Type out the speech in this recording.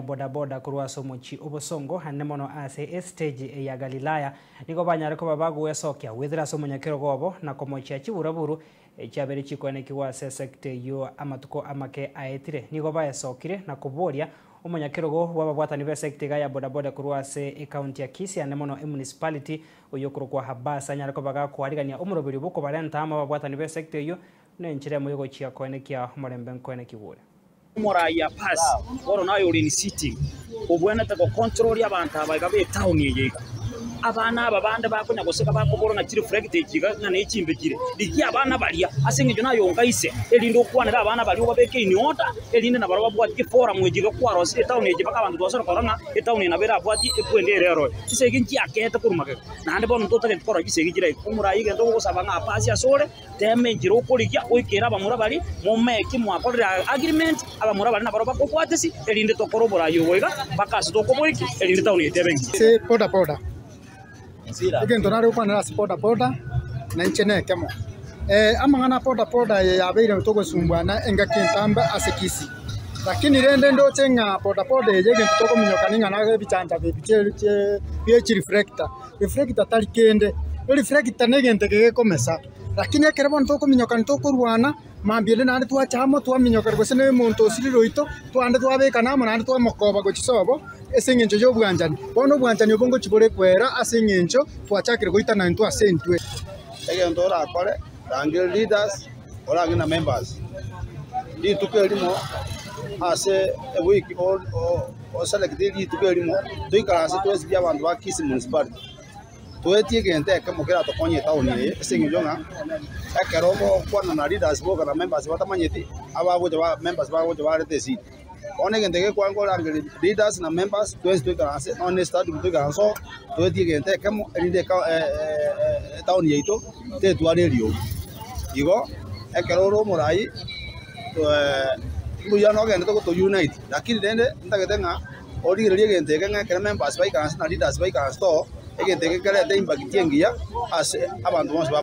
Bodaboda korwa ase omochie obosongo ande mono ase esiteji ya Galilaya, nigo banyare koba bagwesokia goetera ase omonyakerogo obo na komochia chiburaburu chiabere chikoenekigwa ase esekta eyio amatuko amake aetire. Nigo baesokire na koboria omonyakerogo bw'ababwatani b'esekta iga ya bodaboda korwa ase ecounty ya Kisii ande mono emunicipality oyio okorokwa Abbas anyare koba gakoarigania omoroberio bw'okobarenta amo ababwatani b'esekta eyio nenchera emo yogochia koenekia omorembe nkoenekigwa ore. Omoraia Pasi, bono naye ore in sitting, obwenerete gocontrol abanto aba iga b'etown eye iga. Abana aba bande bakonya goseka bakobora ng'a chireflector echi iga ng'a nechimbe chire. Rigia abana baria ase eng'encho naye onga ise, erinde okwanere abana baria obabeke in order, erinde nabarabwo babwatie eforum echi iga kwarosire etown echi mpaka abanto twasore korora ng'a etown eye nabo erabwatie ekwende ere eroe. Chisegi nchiakete korwa magega, naende bono ntotageti korora chisegi chire iga. Omoraia egento ogosaba ng'a Pasi asore, Teema enchera okorigia oikere abamura baria, momeke mwakorire agreement, abamura baria nabarabwo bakobwatisi, erinde tokore oboraai obo iga mpaka ase tokoboikia, erinde town yaito ebe engiya. Ase boda boda, egento nare gokwanera ase boda boda, na inche nekemo. Amang'ana a boda boda eye yabeire togosumbwana engaki entambe ase Kisii. Lakini rende ndoche ng'a boda boda eye egento tokominyokania ng'a naro ebichancha ebi bie chireflector. Reflector tari kende, ereflector negento eke gekomesa, lakini ekero bono tokominyokani tokorwana, mambia ende naende twacha amo twaminyokana gose na omonto osirire oito, twande twabekana amo naende twamokoba gochia sobo ase eng'encho ya obwanchani. Bono obwanchani obo ngochia bore kwera ase eng'encho twachakire goitana intwe ase intwe. Egento orakore, rangeria leaders, orange na members, rituko erimo ase ewiki oselekte rituko erimo toikaranse twensi pi abanto ba Kisii Municipality, toetie egento ekemo keratokonye etown eye ase eng'encho ng'a ekero ogokwana na leaders boka na members batamanyeti, abagocha ba members bagocha barete esida. Bono egento eke kwanga korangeria leaders na members twensi toikaranse nonye na estadium toikaranse oo, toetie egento ekemo erinde eka etown yaito tetwara eriogi. Igo ekero ore omorai mbuya nogenderete goto unite lakini rende ntagete ng'a origererie egento eke ng'a ekero members baikaranse na leaders baikaranse oo, egento eke kerete impact engiya ase abanto bonsi ba.